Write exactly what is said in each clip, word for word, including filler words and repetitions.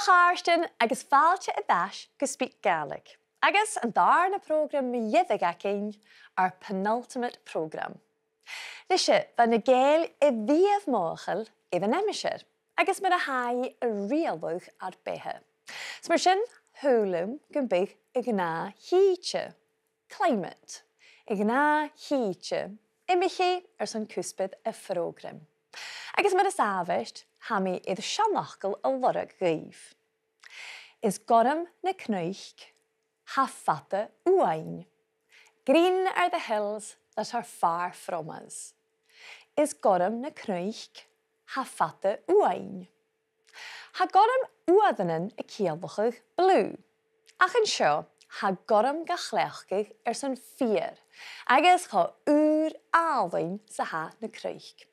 Chàirdean agus fàilte air ais gu SpeakGaelic, agus an dàrna prògram mu dheireadh againn, our penultimate programme. Nise, bha na Gàidheil air a bhith mothachail air an aimsir, agus mar a tha i a' riaghladh ar beatha. Is mar sin, shaoil mi gum biodh a' ghnàth-shìde, climate, a' ghnàth-shìde, iomchaidh airson cuspair a' phrògraim. Agus mar as àbhaist, tha mi air seanfhacal a lorg dhuibh. Is gorm na cnuic, tha fada uainn. Green are the hills that are far from us. Is gorm na cnuic, tha fada uainn. Tha gorm uaireannan a' ciallachadh blue, ach an seo, tha gorm ga chleachdadh airson feur, agus cho ùr àlainn 's a tha na cnuic.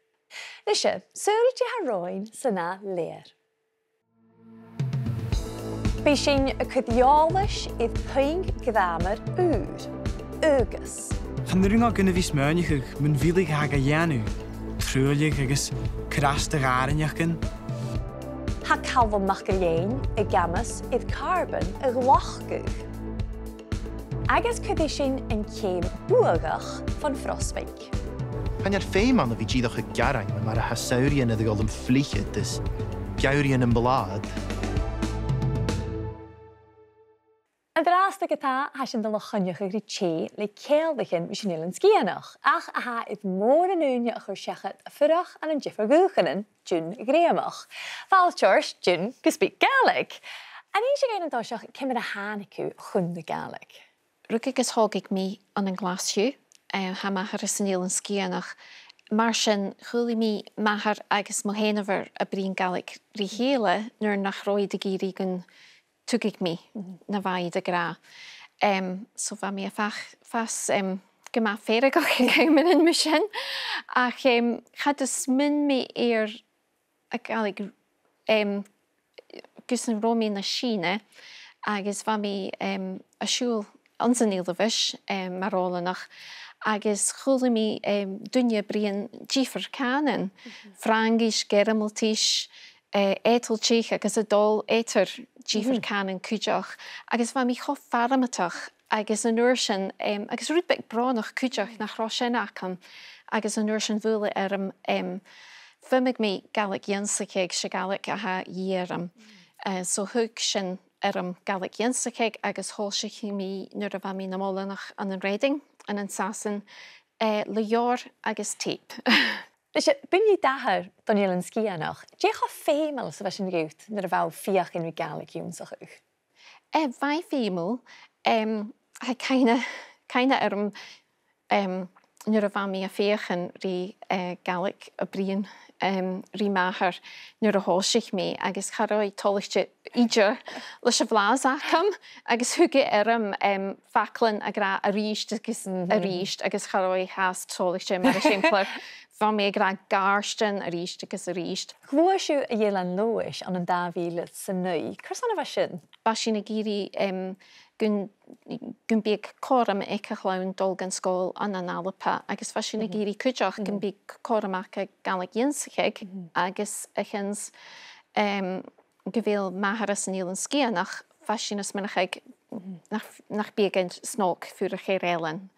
Nise, saoil dè tha romhainn san ath leth-uair. Bidh sinn a' cur eòlas air puing gràmair ùr, agus. Chan urrainn dhomh gun a bhith a' smaoineachadh mun mhilleadh a tha ga dhèanamh, truailleadh agus cur às do dh'àrainneachdan. Tha Calum MacIlleathain ag amas air carbon a ghlacadh. Agus cuiridh sinn an ceum buadhach fon phrosbaig. Chan eil feum ann a bhith dìreach a' gearain mu mar a tha samhraidhean air a dhol am fliuchad is geamhraidhean am blàthad. An-dràsta ge-tà, tha sinn a' dol a choinneachadh ri tè le ceanglaichean ris an Eilean Sgitheanach, ach a tha air mòran ùine a chur seachad a' fuireach ann an diofar dhùthchannan, June Ghreumach. Fàilte ort, June, gu SpeakGaelic. An innis thu dhuinn an toiseach ciamar a thàinig thu chun na Gàidhlig? Rugadh agus thogadh mi ann an Glaschu, eh, tha m' athair às an Eilean Sgitheanach. Mar sin, chuala mi m' athair agus mo sheanmhair a' bruidhinn Gàidhlig ri chèile nuair nach robh iad ag iarraidh gun tuigeadh mi na bha iad ag ràdh. Em, so bha mi a' fàs, fàs, em, gu math feargach aig amannan mu sin. Ach, em, cha do smaoinich mi air a' Ghàidhlig, em, gus an robh mi na Sìne, agus bha mi, em, a' siubhal anns an Eilbheis, em, mar oileanach, agus chuala mi, em, daoine a' bruidhinn diofar chànain, Fraingis, Gearmailtis, eh, Eadailtis agus a' dol eadar diofar chànain cuideachd, agus bha mi cho farmadach agus an uair sin, em, agus rud beag brònach cuideachd nach robh sin agam, agus an uair sin bhuail e orm, em, feumaidh mi Gàidhlig ionnsachadh, 's e Gàidhlig a tha a dhìth orm. Eh, so thug sin orm Gàidhlig ionnsachadh agus thòisich mi nuair a bha mi nam oileanach ann an Reading, ann an Sasainn, eh, le leabhar agus teip. Nise, buinidh d' athair don Eilean Sgitheanach. Dè cho feumail 's a bha sin dhut nuair a bha thu a' feuchainn ri Gàidhlig ionnsachadh? Eh, bha e feumail, em, tha cuimhne, cuimhne orm, em, nuair a bha mi a' feuchainn ri, eh, Gàidhlig a bhruidhinn, em, ri m' athair nuair a thòisich mi, agus cha robh e toilichte idir leis a' bhlas agam, agus thug e orm, em, faclan ag ràdh a-rithist agus a-rithist, agus cha robh e fhathast toilichte, mar eisimpleir, bha mi ag ràdh gàirdean a-rithist agus a-rithist. Ghluais thu a dh'Eilean Leòdhais ann an dà mhìle 's a naoi. Carson a bha sin? Bha sinn ag iarraidh, em, gun, gum biodh cothrom aig a' chloinn dol dhan sgoil ann an Alba, agus bha sinn ag iarraidh cuideachd gum biodh cothrom aca Gàidhlig ionnsachadh, agus a chionn 's, em, gu bheil m' athair às an Eilean Sgitheanach, bha sinn a' smaoineachadh nach, nach biodh e snog fuireach air eilean.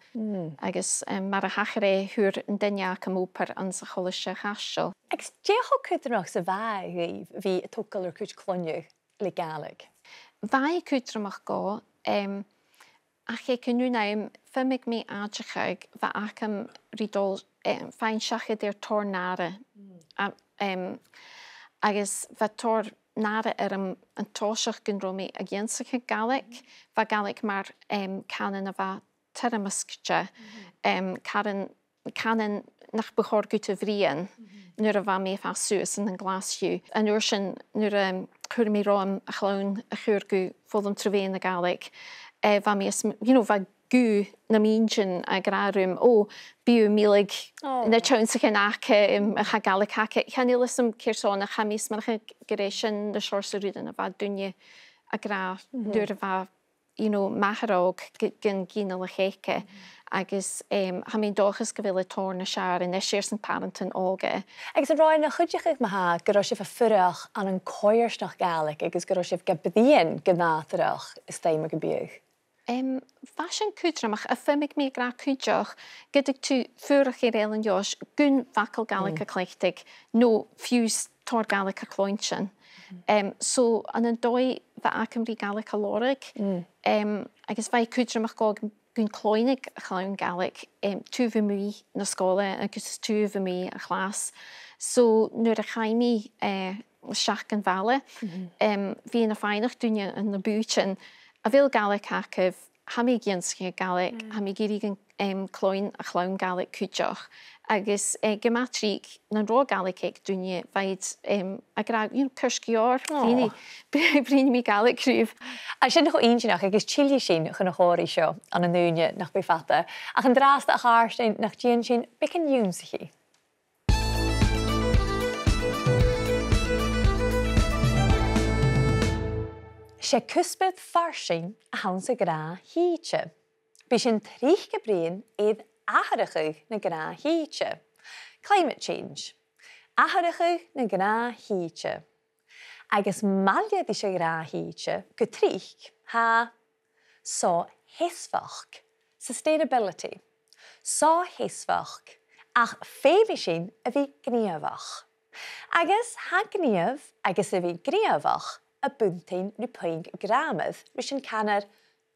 Agus, em, mar a thachair e, fhuair an duine agam obair anns a' Cholaiste a' Chaisteil. Agus dè cho cudromach 's a bha e dhuibh a bhith a' togail ur cuid cloinne le Gàidhlig? Bha e cudromach dhomh, em, ach aig an aon àm, feumaidh mi aideachadh, bha agam ri dol, em, faighinn seachad air tòrr nàire. A, em, agus bha tòrr nàire orm an toiseach gun robh mi ag ionnsachadh Gàidhlig. Bha Gàidhlig mar, em, cànan a bha toirmisgte, em, cànan, cànan nach bu chòir dhut a bhruidhinn nuair a bha mi a' fàs suas ann an Glaschu. An uair sin, nuair a chuir mi romham a' chlann a chur gu foghlam tro mheadhan na Gàidhlig, eh, bha mi a' sm-, you know, bha guth nam inntinn ag ràdh rium, "O, bidh thu a' milleadh na teansaichean aca, em, a tha Gàidhlig aca." Chan eil fhios agam carson, ach tha mi a' smaoineachadh gur e sin na seòrsa rudan a bha daoine ag ràdh nuair a bha, you know, m' athair òg, gu, gun ginealach aige. Agus, em, tha mi an dòchas gu bheil e tòrr nas fheàrr a-nis airson pàrantan òga. Agus an robh e na chuideachadh ma-thà gun robh sibh a' fuireach ann an coimhearsnachd Ghàidhlig agus gun robh sibh ga bruidhinn gu nàdarrach is dòcha mar gum biodh? Em, bha sin cudromach, a, feumaidh mi a ràdh cuideachd, ged a tha thu a' fuireach air Eilean Leòdhais, gun fhacal Gàidhlig a chleachdadh, no fiù 's tòrr Gàidhlig a chluinntinn. Em, so, ann an dòigh bha agam ri Gàidhlig a lorg, em, agus bha e cudromach dhomh gun cluinneadh a' chlann Gàidhlig, em, taobh a-muigh na sgoile agus taobh a-muigh a' chlas. So, nuair a chaidh mi, eh, a-steach dhan bhaile, em, bhithinn a' faighneachd daoine ann am bùithtean, a bheil Gàidhlig agaibh, tha mi ag ionnsachadh Gàidhlig, tha mi ag iarraidh an, em, cluinn a' chlann Gàidhlig cuideachd. Agus, eh, gu math tric, nan robh Gàidhlig aig daoine, bha iad, em, ag ràdh, you know, ceart gu leòr, really, bruidhnidh mi Gàidhlig ribh. Tha sin cho inntinneach agus tillidh sinn chun a' chòmhraidh seo ann an ùine nach bi fada. Ach an-dràsta, a Chairstìona, nach dèan sinn beagan ionnsachadh? 'S e cuspair farsaing a th' anns a' ghnàth-shìde. Bidh sinn tric a' bruidhinn air atharrachadh na gnàth-shìde. Climate change. Atharrachadh na gnàth-shìde. Agus maille ris a' ghnàth-shìde gu tric, tha so-sheasmhachd, sustainability. So-sheasmhachd, ach feumaidh sinn a bhith gnìomhach. Agus tha gnìomh agus a bhith gnìomhach a' buntainn ri puing gràmair ris an canar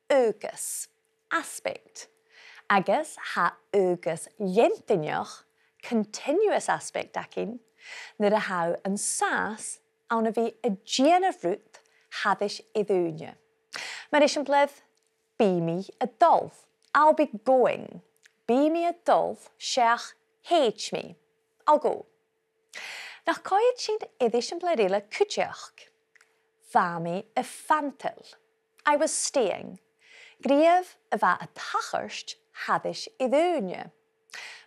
aogas, aspect. Agus tha aogas leantainneach, continuous aspect, againn nuair a tha thu an sàs ann a bhith a' dèanamh rud thairis air ùine. Mar eisimpleir, bidh mi a' dol, I'll be going. Bidh mi a' dol, seach thèid mi, I'll go. Nach coimhead sinn air eisimpleir eile cuideachd? Bha mi a' fantail. I was staying. Gnìomh a bha a' tachairt thairis air ùine.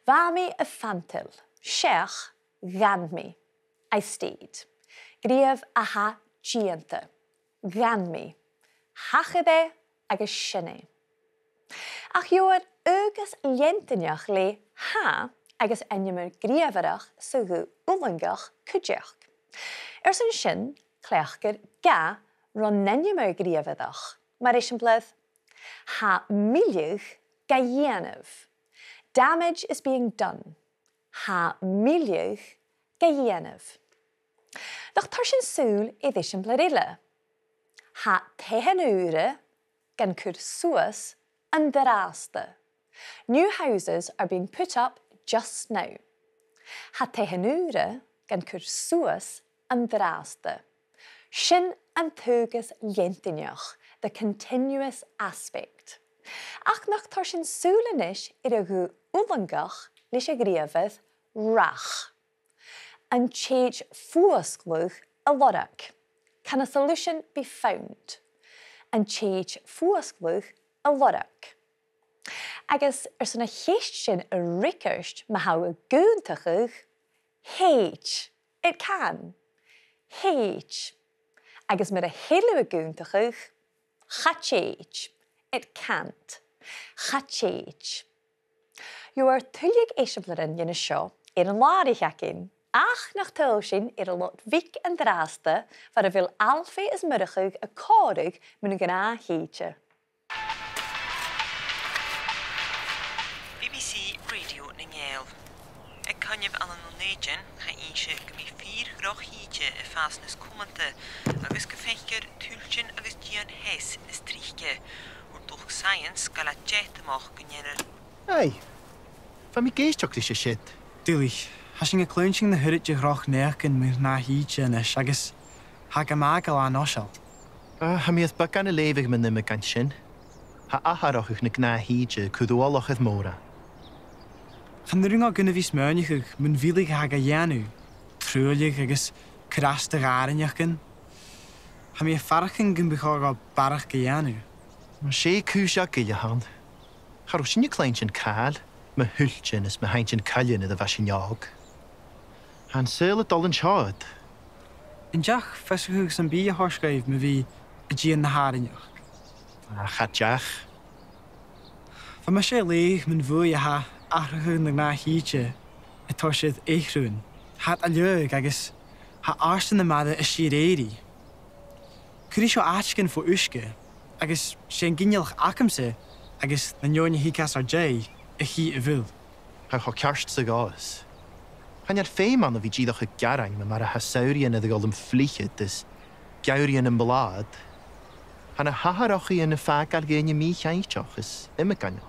Bha mi a' fantail. Seach, dh'fhan mi. I stayed. Gnìomh a tha dèanta. Dh'fhan mi. Thachair e agus sin e. Ach gheibhear aogas leantainneach le tha agus ainmear gnìomhaireach sa ghuth fhulangach cuideachd. Airson sin, cleachdar ga ron ainmear gnìomhaireach, mar eisimpleir, tha milleadh ga dhèanamh. Damage is being done. Tha milleadh ga dhèanamh. Nach toir sinn sùil air eisimpleir eile? Tha taighean ùra gan cur suas an-dràsta. New houses are being put up just now. Tha taighean ùra gan cur suas an-dràsta. Sin an t-aogas leantainneach, the continuous aspect. Ach nach toir sinn sùil a-nis air a' ghuth fhulangach leis a' ghnìomhair rach. An tèid fuasgladh a lorg? Can a solution be found? An tèid fuasgladh a lorg? Agus airson a' cheist sin a fhreagairt, ma tha thu ag aontachadh, thèid, it can. Thèid. Agus mura h-eil thu ag aontachadh, cha tèid, it can't. Cha tèid. Gheibhear tuilleadh eisimpleirean dhen seo air an làraich againn, ach nach tadhail sinn air an lot bheag an-dràsta far a bheil Alfie is Murchadh a' còmhradh mun ghnàth-shìde. B B C Radio nan Gàidheal. Aig coinneamh ann an Dùn Èideann, tha innse gum bi fìor dhroch shìde a' fàs nas cumanta agus gum faicear tuiltean agus dìon theas nas trice. Thuirt luchd-saidheans gu bheil e deatamach gun dèanar Aidh. Bha mi ag èisteachd ris an siud. Duilich, tha sinn a' cluinntinn na h-uiread de dhroch naidheachdan mun ghnàth-shìde a-nis agus tha e gu math gu leòr nas fheàrr. Ah, tha mi air beagan a leughadh mun iomadh dhen sin. Tha atharrachadh na gnàth-shìde a' cur uallach air mòran. Chan urrainn dhomh gun a bhith a' smaoineachadh mun mhilleadh a tha ga dhèanamh, truailleadh agus cur às do dh'àrainneachdan. Tha mi a' faireachdainn gum bu chòir dhomh barrachd a dhèanamh. Mar 's e cùis agaibh a th' ann. Cha robh sinn a' cluinntinn càil mu thuiltean is mu theintean coille nuair a bha sinn òg. Tha an saoghal a' dol an seo ud. An deach fiosrachadh sam bith a thoirt dhuibh mu bhith a' dìon na h-àrainneachd? Ach cha deach. Bha mise a' leughadh mun bhuaidh a tha atharrachadh na gnàth-shìde air toiseach air aon-fhreagrainn. Tha iad a' leaghadh agus tha àirde na mara a' sìor èirigh. Cuiridh seo àiteigin fo uisge, agus 's e an ginealach agamsa agus na daoine a thig às ar dèidh a chì a' bhuil. Tha thu cho ceart 's a ghabhas. Chan eil feum ann a bhith dìreach a' gearain mu mar a tha samhraidhean air a dhol am fliuchad is geamhraidhean am blàths. Tha na h-atharrachaidhean a' fàgail dhaoine mì-chinnteach is iomagain.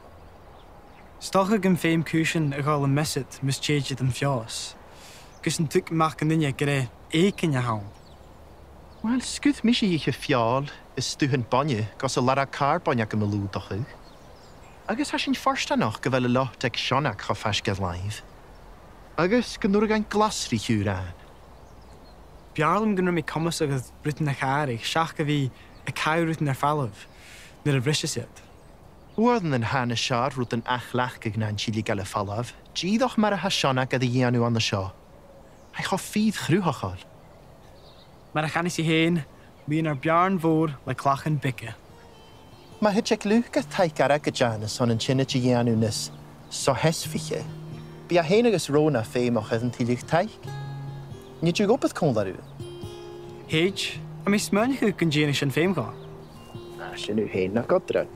'S dòcha gum feum cùisean a dhol am measad mus tèid iad am feabhas, gus an tuig mac an duine gur e èiginn a th' ann. Uill, 's gum bi mise a' dol a dh'fheuchainn is stuthan bainne gus an làrach carbon agam a lùghdachadh. Agus tha sinn fortanach gu bheil an lot aig Seonag cho faisg air làimh. Agus gun urrainn dhan glasraich ùr fhaighinn. B' fheàrr leam gun robh mi comasach air rudan a chàradh, seach a bhith a' caitheamh rudan air falbh nuair a bhriseas iad. Uaireannan tha e nas fheàrr rudan ath-chleachdadh na an tilgeil air falbh, dìreach mar a tha Seonag air a dhèanamh an seo. Tha e cho fìor chruthachail. Mar a chanas i fhèin, bidh e nar beàrn mhòr le clachan beaga. Ma thèid aig Luke taic-airgid a dhèanamh son an t-ionad a dhèanamh nas so-sheasmhaiche, bidh e fhèin agus Rona feumach air an tilleadh taic. Nì thu obair còmhla riutha. Thèid, tha mi a' smaoineachadh gun dèanadh sin feum dhomh. Ah, sin thu fhèin, nach eil dragh.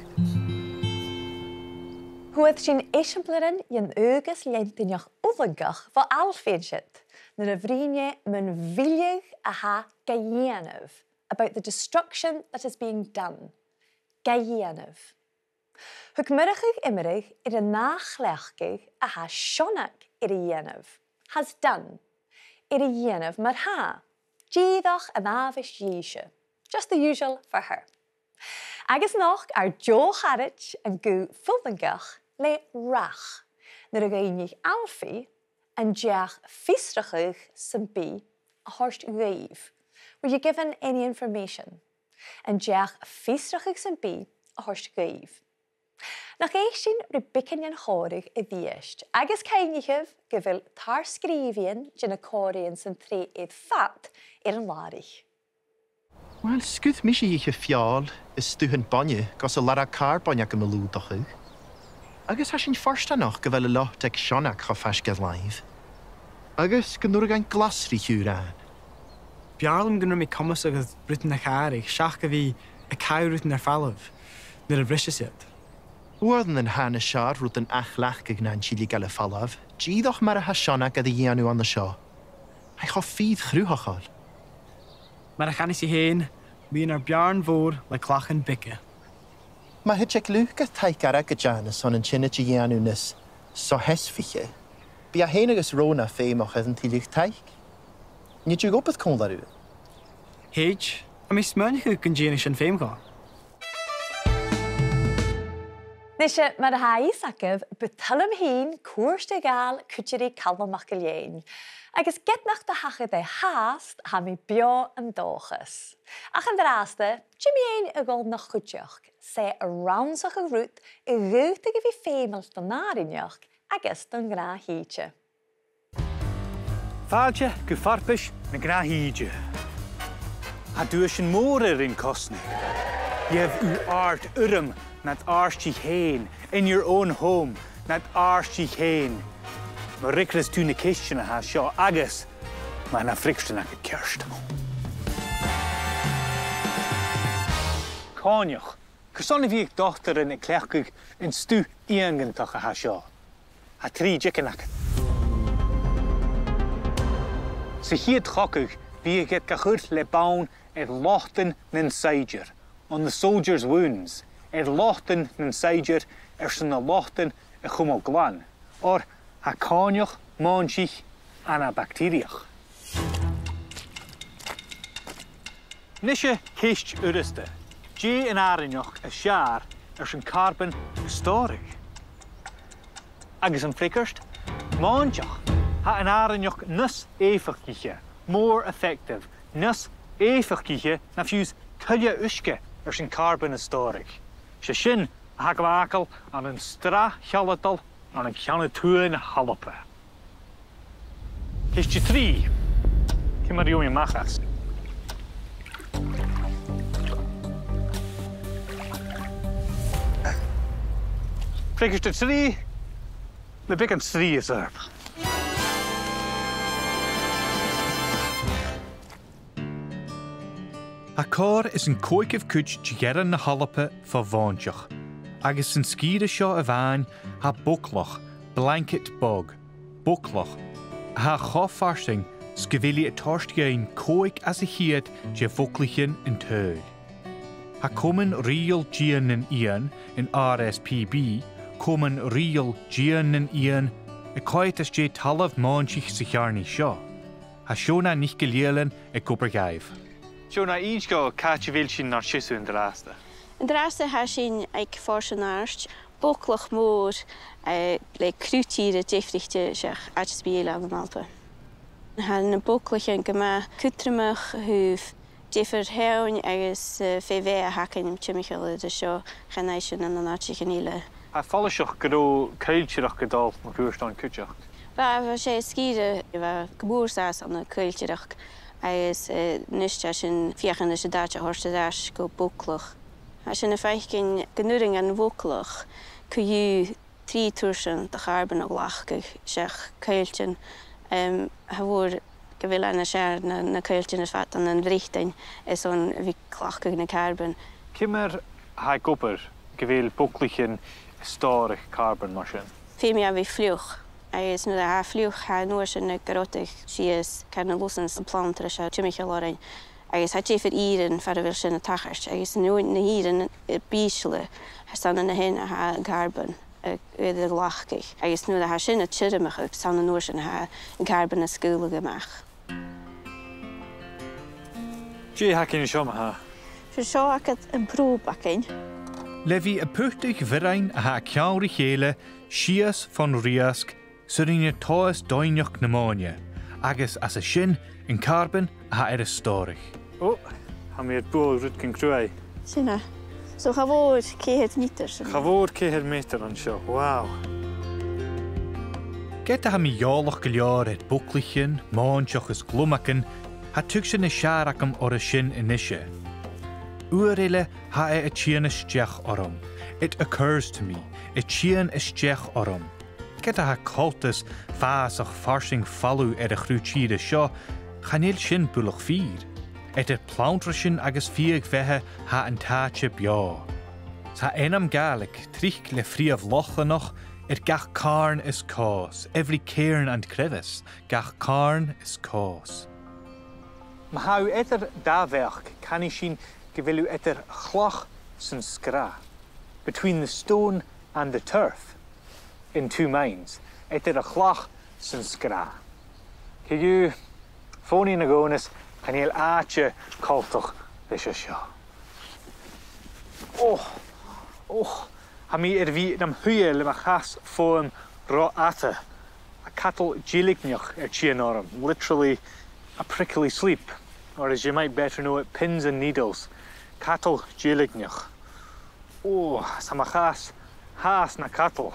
Fhuair sinn eisimpleirean den dualchas leantainneach fhulangach bho Alfie an siud, nuair a bhruidhinn e mun mhilleadh a tha ga dhèanamh, about the destruction that is being done. Ga dhèanamh. Thug Murchadh iomradh air an ath-chleachdadh a tha Seonag air a dhèanamh, has done, air a dhèanamh mar-thà, dìreach an àbhaist dhìse, just the usual for her. Agus nochd ar deagh charaid an guth fulangach le rach, nuair a dh'fhaighnich Alfie an deach fiosrachadh sam bith a thoirt dhuibh. Were you given any information? An deach fiosrachadh sam bith a thoirt dhuibh. Nach èist sinn ri beagan den chòmhradh a-rithist, agus cuimhnichibh gu bheil tar-sgrìobhaidhean de na còmhraidhean san t-sreath air fad air an làraich. Uill, 's gum bi mise a' dol a dh'fheuchainn is stuthan bainne gus an làrach carbon agam a lùghdachadh. Agus tha sinn fortanach gu bheil an lot aig Seonag cho faisg air làimh. Agus gun urrainn dhan glasraich ùr fhaighinn. B' fheàrr leam gun robh mi comasach air rudan a chàradh, seach a bhith a' caitheamh rudan air falbh nuair a bhriseas iad. Uaireannan tha e nas fheàrr rudan ath-chleachdadh na an tilgeil air falbh, dìreach mar a tha Seonag air a dhèanamh an seo. Tha e cho fìor chruthachail. Mar a chanas i fhèin, bidh e nar beàrn mhòr le clachan beaga. Ma thèid aig Luke taic-airgid a dhèanamh son an t-ionad a dhèanamh nas so-sheasmhaiche, bidh e fhèin agus Rona feumach air an tilleadh taic. Nì thu obair còmhla riutha. Thèid, tha mi a' smaoineachadh gun dèanadh sin feum dhomh. Nise, mar a tha fios agaibh, bu toil leam fhìn cuairt a ghabhail cuide ri Calum MacIlleathain. Agus ged nach do thachair e fhathast, tha mi beò an dòchas. Ach an-dràsta, dè mu dheidhinn a dhol na chuideachd, 's e a' rannsachadh rud a dh'fhaodadh a bhith feumail don àrainneachd agus don ghnàth-shìde. Fàilte gu farpais na gnàth-shìde. Tha duaisean mòra rin cosnadh. Gheibh thu àrd-urram nad àird-dhìth fhèin, in your own home, nad àird-dhìth fhèin. Ma fhreagras tu na ceistean a tha seo agus ma tha na freagairtean agad ceart. Còinneach. Carson a bhiodh dotairean a' cleachdadh an stuth iongantach a tha seo? Tha trì diogan agad. Sa chiad chogadh, bhiodh iad ga chur le bonn air lotan nan saighdear, on the soldiers' wounds, air lotan nan saighdear airson na lotan a chumail glan, oir tha còinneach mòintich anabacteriach. Nise ceist fhurasta. Dè an àrainneachd as fheàrr airson carbon a stòradh? Agus am freagairt, mòinteach. Tha an àrainneachd nas èifeachdaiche, more effective, nas èifeachdaiche na fiù 's tuilleadh uisge airson carbon a stòradh. 'S e sin a th' agam fhathast ann an srath shealadail ann an ceann a tuath na h-Alba. Ceist a trì. Ciamar a gheibh mi a-mach às? Freagairt a trì, le beagan strì is arb. Tha còrr is an còigeamh cuid de dh'fhearann na h-Alba fo mhòinteach, agus san sgìre seo a-mhàin tha boglach, blanket bog, boglach, a tha cho farsaing 's gu bheil i a' toirt dhuinn còig às a' cheud de bhoglaichean an t-saoghail. Tha Comann Rìoghail Dìon nan Eun, an R S P B, Comann Rìoghail Dìon nan Eun, a' coimhead às dèidh talamh mòintich sa cheàrnaidh seo. Tha Seòna NicIllFhialain ag obair dhaibh. Seòna, innis dhomh càit a bheil sinn nar seasamh an-dràsta. An-dràsta tha sinn aig Fòirse an Àird, boglach mòr, eh, le cruth-tìre diofraichte seach àite sam bith eile ann an Alba. Tha na boglaichean gu math cudromach a thaobh diofar sheinn agus, eh, fèidh-bheatha a th' againn timcheall air seo, chan fhaigh sinn ann an àiteachan eile. Tha e follaiseach gun robh coilltearachd a' dol mun cuairt ann cuideachd. Bha, bha, 's e sgìre a bha gu mòr sàs ann an coilltearachd agus, eh, a-nis tha sinn a' feuchainn ris an t-àite a thoirt air ais gu boglach. Tha sinn a' faicinn gun urrainn dhan bhoglach co-dhiù trì tursan de charbon a ghlacadh seach coilltean. Em, tha e mòr gu bheil e nas fheàrr na, na coilltean air fad ann am Breatainn airson a bhith a' glacadh na carbon. Ciamar a tha e ag obair gu bheil boglaichean a' stòradh carbon mar sin? Feumaidh e a bhith fliuch, agus nuair a tha e fliuch, tha e an uair sin a' gorodadh sìos car na lusann na planntair seo timcheall oirnn. Agus tha diofar ìrean far a bheil sin a' tachairt, agus an uair, na h-ìrean, eh, b' ìsle, 's ann an sin a tha an carbon, eh, air a ghlacadh. Agus nuair a tha sin a' tiormachadh, 's ann an uair sin a tha an carbon a' sgaoileadh a-mach. Dè th' againn an seo, ma-thà? Seo, seo agad am probe againn. Le bhith a' putadh bhiorain a tha a' ceangal ri chèile sìos fon riasg, 's urrainn a' tomhas doimhneachd na mòine, agus às a sin an carbon a tha air a stòradh. Ò, tha mi air bualadh rudeigin cruaidh. Sin e. So cha mhòr ceithir meatair sin. Cha mhòr ceithir meatair an seo. Wow. Ged a tha mi eòlach gu leòr air boglaichean, mòinteach is glumagan, tha tuigse nas fheàrr agam orra sin a-nise. Uair eile tha e a' tighinn a-steach orm. It occurs to me. A' tighinn a-steach orm. Ged a tha coltas fàsach farsaing falamh air a' chruth-tìre seo, chan eil sin buileach fìor. Eadar planntraisean agus fiadh-bheatha tha an t-àite beò. Tha ainm Gàidhlig tric le freumh Lochlannach air gach càrn is còs, every cairn and crevice, gach càrn is còs. Ma tha thu eadar dà bheachd, canaidh sinn gu bheil thu eadar a' chlach 's an sgràth, between the stone and the turf, in two minds, eadar a' chlach 's an sgràth. Chì thu, fòn i na dh'fhòghnas, chan eil àite coltach leis a seo. Ò, ò, tha mi air a bhith nam shuidhe le mo chas fodham ro fhada. Tha cadal deilgneach air tighinn orm, literally a prickly sleep, or as you might better know it, pins and needles. Cadal deilgneach. Ò, 's tha mo chas fhathast na cadal.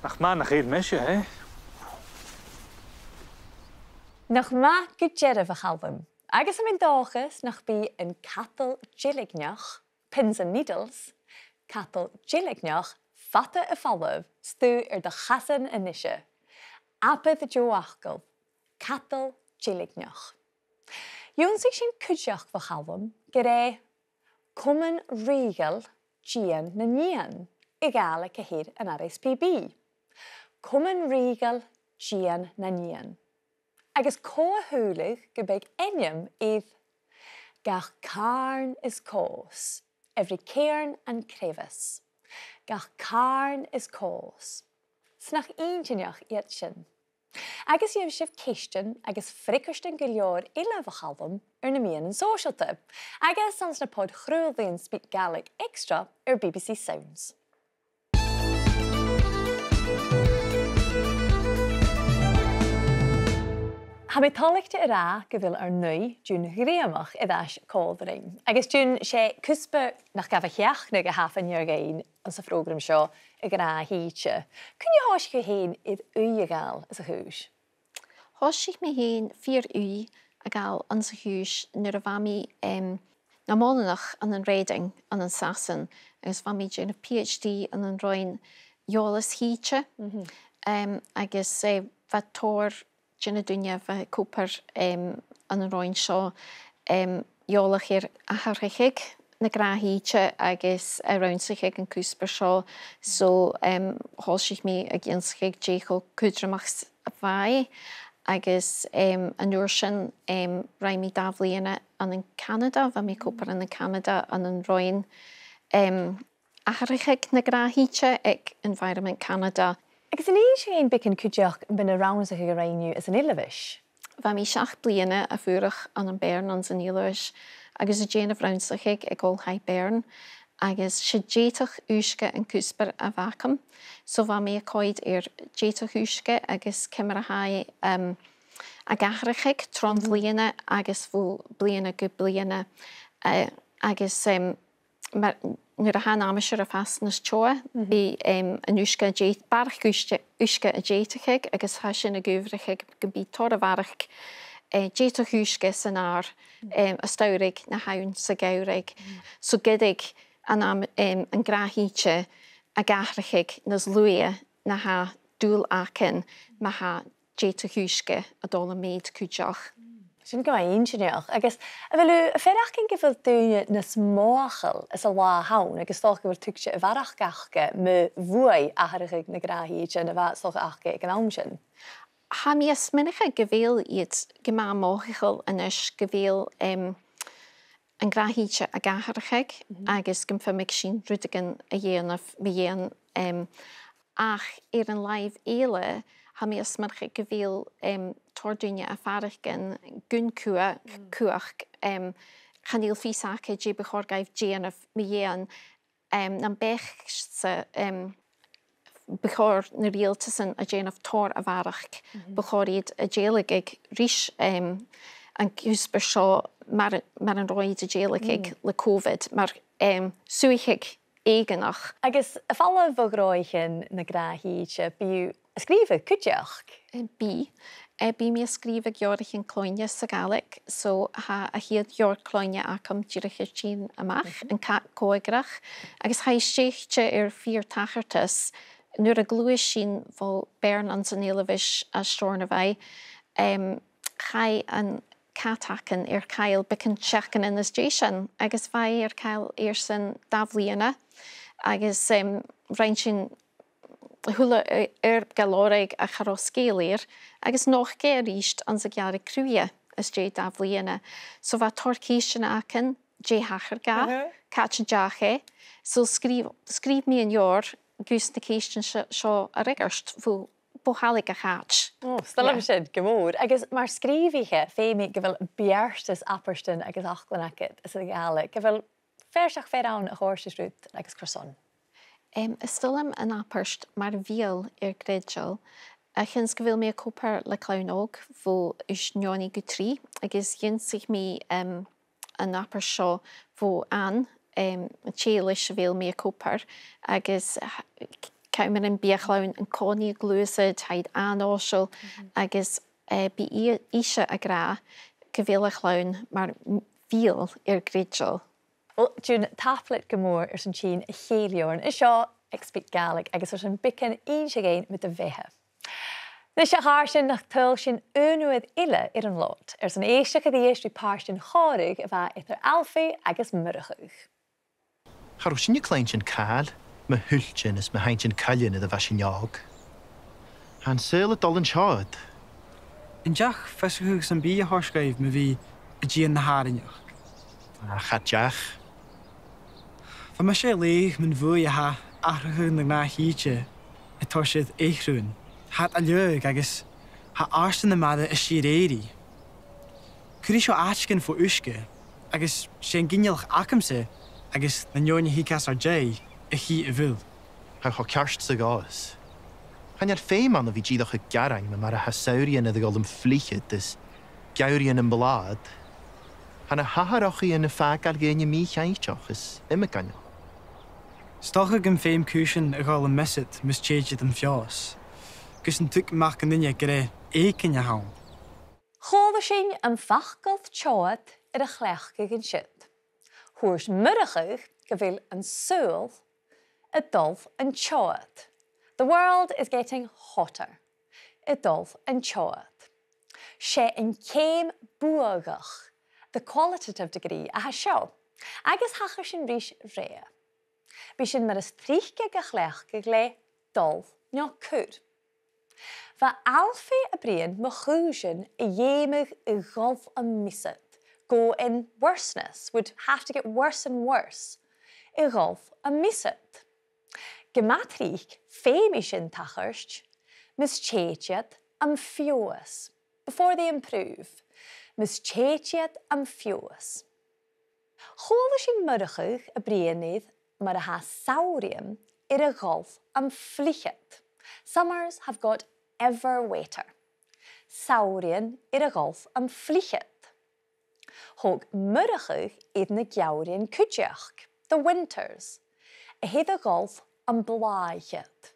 Nach math nach eil mise, eh? Nach math gu dearbh, a Chaluim. Agus tha mi an dòchas nach bi an cadal deilgneach, pins and needles, cadal deilgneach fada a' falbh 's tu air do chasan a-nise. Abair deagh fhacal, cadal deilgneach. Dh'ionnsaich sinn cuideachd bho Chalum gur e Comann Rìoghail Dìon nan Eun a' Ghàidhlig a th' air an R S P B. Comann Rìoghail Dìon nan Eun. Agus cò a shaoileadh gum biodh ainm air gach càrn is còs, every cairn and crevice. Gach càrn is còs. 'S nach inntinneach iad sin. Agus gheibh sibh ceistean agus freagairtean gu leòr eile bho Chalum air na meadhanan sòisealta, agus anns na pod-chraolaidhean SpeakGaelic Extra air B B C Sounds. Tha mi toilichte a ràdh gu bheil ar n-aoigh June Ghreumach air ais còmhla rinn. Agus June, 's e cuspair nach gabh a sheachnadh a tha fa-near dhuinn anns a' phrògram seo, a' ghnàth-shìde. Cuin a thòisich thu fhèin air aoigh a ghabhail anns a' chùis? Thòisich mi fhèin fìor aoigh a ghabhail anns a' chùis nuair a bha mi, em, nam oileanach ann an Reading, ann an Sasainn, agus bha mi a' dèanamh P H D ann an Roinn eòlas shìde. Mhm. Em, agus, eh, bha tòrr de na daoine a bha ag obair, em, ann an roinn seo, em, eòlach air atharrachadh na gnàth-shìde agus a' rannsachadh an cuspair seo. So, em, thòisich mi ag ionnsachadh dè cho cudromach 's a bha e, agus, em, an uair sin, em, rinn mi dà bhliadhna ann an Canada, bha mi ag obair ann an Canada ann an roinn, em, atharrachadh na gnàth-shìde aig Environment Canada. Agus an innis thu dhuinn beagan cuideachd mu na rannsachaidhean a rinn thu anns an Eilbheis? Bha mi seachd bliadhna a' fuireach ann am Bern anns an Eilbheis, agus a' dèanamh rannsachadh aig Oilthigh Bern, agus 's e dèideadh uisge an cuspair a bh' agam. So bha mi a' coimhead air dèideadh uisge agus ciamar a tha e, em, ag atharrachadh tron bhliadhna agus bho bhliadhna gu bliadhna, eh, agus, em, mar, nuair a tha an aimsir a' fàs nas teotha, bidh, em, an uisge a' dèid-, barrachd uisge, uisge a' dèideadh agus tha sin ag adhbhrachadh gum bi tòrr a bharrachd, eh, dèideadh uisge san adhar, em, as t-samhradh na th' ann sa gheamhradh. So ged a tha an am-, em, an gnàth-shìde ag atharrachadh nas luaithe na tha dùil againn ma tha dèideadh uisge a' dol am meud cuideachd. Sin gu math inntinneach. Agus a bheil thu a' faireachdainn gu bheil daoine nas mothachail anns an latha an-diugh, agus 's dòcha gu bheil tuigse a bharrachd aca mu bhuaidh atharrachadh na gnàth-shìde na bha 's dòcha aca aig an àm sin? Tha mi a' smaoineachadh gu bheil iad gu math mothachail a-nis, gu bheil, em, an gnàth-shìde ag atharrachadh agus gum feum sinn rudeigin a dhèanamh mu dheidhinn, em, ach air an làimh eile, tha mi a' smaoineachadh gu bheil, em, tòrr dhaoine a' faireachdainn gun cumha-, cumhachd, em, chan eil fios aca dè bu chòir dhaibh dèanamh mu dheidhinn, em, nam bheachd-sa, em, bu chòir na riaghaltasan a dhèanamh tòrr a bharrachd, bu chòir iad a dhèiligeadh ris, em, an cuspair seo mar, mar an robh iad a' dèiligeadh le Covid, mar, em, suidheachadh èiginneach. Agus a' falbh bho ghnothaichean na gnàth-shìde, bidh thu a' sgrìobhadh cuideachd? Eh, bidh. Eh, bidh mi a' sgrìobhadh leabhraichean cloinne sa Ghàidhlig, so tha a' chiad leabhar cloinne agam dìreach air tighinn a-mach, An Cat Còmhghrach, agus tha i stèidhichte air fìor tachartas. Nuair a ghluais sinn bho Bern anns an Eilbheis à Steòrnabhagh, em, chaidh an cat againn air chall beagan sheachdainean às dèidh sin, agus bha i air chall airson dà bhliadhna, agus, em, rinn sinn a h-uile, eh, oidhirp gu leòr aig a' chorra sgeul air, agus nochd e a-rithist anns a' Ghearraidh Cruaidh às dèidh dà bhliadhna. So bha tòrr cheistean againn, dè thachair dha, càit an deach e. So sgrìobh, sgrìobh mi an leabhar gus na ceistean seo, seo a fhreagairt bho, bho shealladh a' chait. Ò, 's toil leam sin gu mòr. Agus mar sgrìobhaiche, feumaidh gu bheil beartas abairtean agus fhaclan agad anns a' Ghàidhlig. A bheil fear seach fear ann a chòrdas riut agus carson? Em, is toil leam an abairt mar bheul air greideal, a chionn 's gu bheil mi ag obair le clann òg bho aois neoni gu trì, agus dh'ionnsaich mi, em, an abairt seo bho Anne, em, an tè leis a bheil mi ag obair, agus, eh, c-, ciamar a bhiodh a' chlann an-còmhnaidh a' gluasad, tha iad an-fhoiseil, agus, eh, bidh i-, ise ag ràdh gu bheil a' chlann mar m-, bheul air greideal. Uill, June, tapadh leat gu mòr airson tighinn a chèilidh oirnn an seo aig SpeakGaelic agus airson beagan innse dhuinn mu do bheatha. A-nis, a chàirdean, nach tadhail sinn aon uair eile air an lot airson èisteachd a-rithist ri pàirt den chòmhradh a bha eadar Alfie agus Murchadh. Cha robh sinne a' cluinntinn càil mu thuiltean is mu theintean coille nuair a bha sinn òg. Tha an saoghal a' dol an t-seòrsa. An deach fiosrachadh sam bith a thoirt dhuibh mu bhith a' dìon na h-àrainneachd? Ach cha deach. Bha mise a' leughadh mun bhuaidh a tha atharrachadh na gnàth-shìde a' toirt air eich-rùin. Tha iad a' leaghadh agus tha àirde na mara a' sìor èirigh. Cuiridh seo àiteigin fo uisge, agus 's e an ginealach agamsa agus na neòin a thig às ar dèidh a chì a' bhuil. Tha thu cho ceart 's a ghabhas. Chan eil feum ann a bhith dìreach a' gearain mu mar a tha samhraidhean air a dhol am fliuchad is geamhraidhean am blàthad. Tha na h-atharrachaidhean a' fàgail dhaoine mì-chinnteach is iomagaineach. 'S dòcha gum feum cùisean a dhol am miosad mus tèid iad am feabhas, gus an tuig mac an duine gur e èiginn a th' ann. Chuala sinn am facal teothaid air a chleachdadh an siud. Thuirt Murchadh gu bheil an saoghal a' dol an teothaid. The world is getting hotter. A' dol an t-seòrsa. 'S e an ceum buadhach, the qualitative degree, a tha seo, agus thachair sin ris rèidh. Bidh sinn mar as trice ga chleachdadh le dol no cur. Bha Alfie a' bruidhinn mu chùisean a dh'fheumadh a dhol am miosad, go in worseness, would have to get worse and worse, a dhol am miosad. Gu math tric, feumaidh sin tachairt mus tèid iad am feabhas, before they improve, mus tèid iad am feabhas. Chuala sinn Murchadh a' bruidhinn air mar a tha samhraidhean air a dhol am fliuichead. Summers have got ever wetter. Samhraidhean air a dhol am fliuichead. Thog Murchadh air na geamhraidhean cuideachd, the winters, a tha air a dhol am blàthaichead.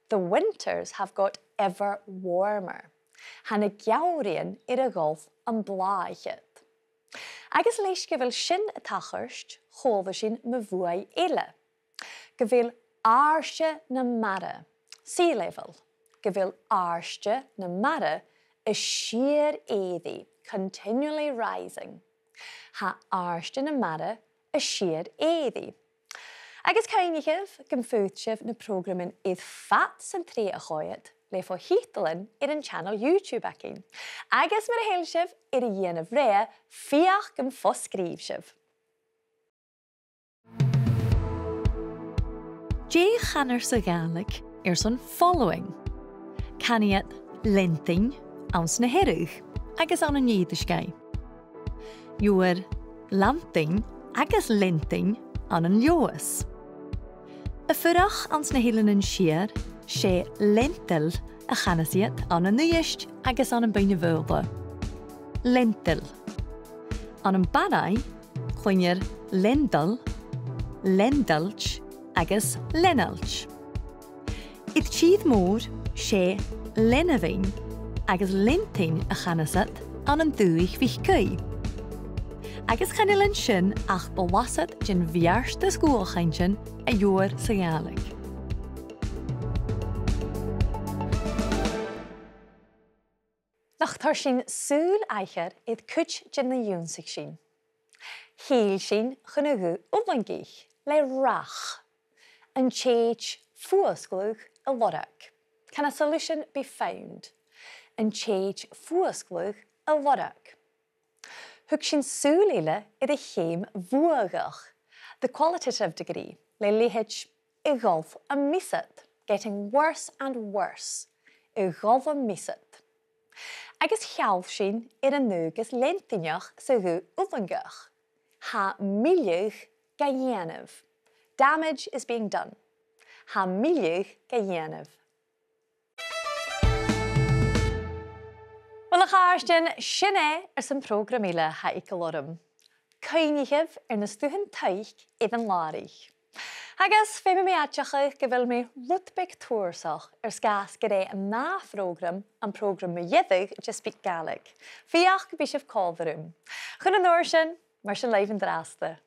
The winters have got ever warmer. Tha na geamhraidhean air a dhol am blàthaichead. Agus leis gu bheil sin a' tachairt, chuala sinn mu bhuaidh eile. Gu bheil àirde na mara, sea level, gu bheil àirde na mara a' sìor èirigh, continually rising. Tha àirde na mara a' sìor èirigh. Agus cuimhnichibh gum faod sibh na prògraman air fad san t-sreath a choimhead le fo thiotalan air an channel YouTube againn. Agus mura h-eil sibh air a dhèanamh rèidh, feuch gum fo-sgrìobh sibh. Dè chanar sa Ghàidhlig airson following? Canaidh iad leantainn anns na Hearadh agus ann an Èirisgeigh. Gheibhear leantainn agus leantainn ann an Leòdhas. A' fuireach anns na h-Eileanan Siar, 's e leantail a chanas iad ann an Uibhist agus ann am Beinn na Faoghla. Leantail. Ann am Barraigh, cluinnear leandail, leandailt agus leanailt. Air tìr-mòr, 's e leanmhainn agus leantainn a chanas iad ann an Dùthaich MhicAoidh. Agus chan eil an sin ach blasad den bheartas dhualchainntean a gheibhear sa Ghàidhlig. Nach toir sinn sùil aithghearr air cuid de na dh'ionnsaich sinn. Thill sinn chun a' ghuth fhulangach le rach. An tèid fuasgladh a lorg? Can a solution be found? An tèid fuasgladh a lorg? Thug sinn sùil eile air a' cheum bhuadhach, the qualitative degree, le leithid a' dhol am miosad, getting worse and worse, a' dhol am miosad. Agus sheall sinn air an dualchas leantainneach sa ghuth fhulangach. Tha milleadh ga dhèanamh. Damage is being done. Tha milleadh ga dhèanamh. Uill, a chàirdean, sin e airson prògram eile tha eagal orm. Cuimhnichibh air na stuthan taic air an làraich. Agus feumaidh mi aideachadh gu bheil mi rud beag tùrsach air sgàth 's gur e an ath phrògram am prògram mu dheireadh de SpeakGaelic. Feuch gum bi sibh còmhla rium. Chun an uair sin, mar sin leibh an-dràsta.